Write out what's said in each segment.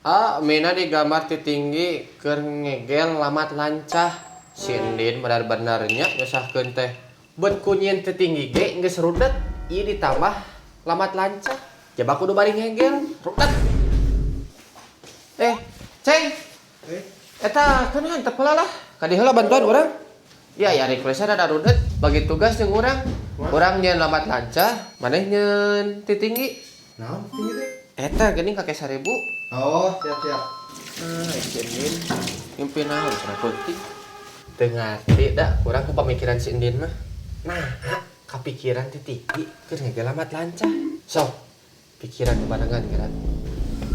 Ah, Mina digambar ti tinggi keur ngegel lamat lancah. Si Endin benar-benarnya nyusahkeun teh. Bet kunyin ti tinggi ge geus rudet, ieu ditambah lamat lancah. Jaba kudu bari ngegel, rudet. Eh, Ceng. Eh, Eta keun hantep heula lah. Kadi heula bantuan urang. Ya, ya request ada rudet bagi tugas jeung urang. Urang nyeun lamat lancah, maneh nyeun ti tinggi. Naon tinggi teh? Eta geuning kakek 1000. Oh, siap-siap. Ah, si Endin mimpi naon cenah penting. Teu ngarti da kurang ku pamikiran si Endin mah. Nah, kapikiran ti tinggi keur ngegel lamat lancah. Sok, pikiran kebarengan geura.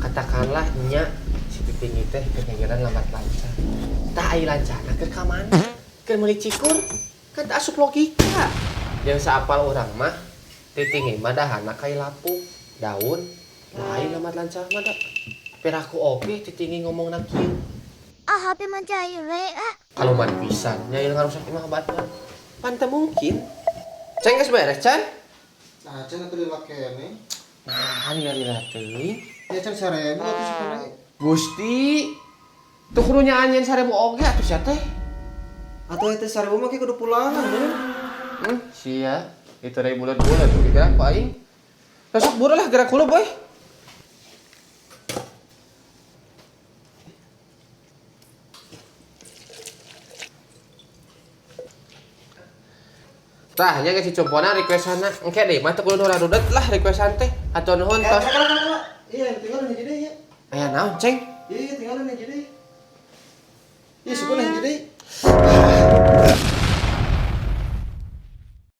Katakanlah nya si tinggi teh keur ngegelan lamat lancah. Tah ai lancahna keur ka mana? Keur meuli cikur? Kan teu asup logika. Jeung saapal urang mah ti tinggi mah dahana kai lapuk, daun, lain lamat lancah mah da. Piraku oge ti tinggi ngomongna kieu. Ah, HP mencari WA. Kaluman pisan nya ieu ngarusak imah batur. Pan teu mungkin. Ceng geus beres, Chan? Nah, can atuh lila keneh. Nah, lila-lila teuing. Ya can 1000 atuh sakola. Gusti. Tuh kudu nyaan nyeun 1000 oge atuh sia teh. Atuh eta 1000 mah kudu pulangan, bener. Sia. Itu dari bulan-bulan tuh gerak ku aing. Besok buru lah gerak hulu, boy. Tah, nya geus dicompona requestana. Engke deui mah teu kudu nu rarudet lah requestan teh. Hatur nuhun tos. Iya, tinggal hiji deui ya. Aya naon, Ceng? Iya, tinggal hiji deui. Iya, syukur hiji deui.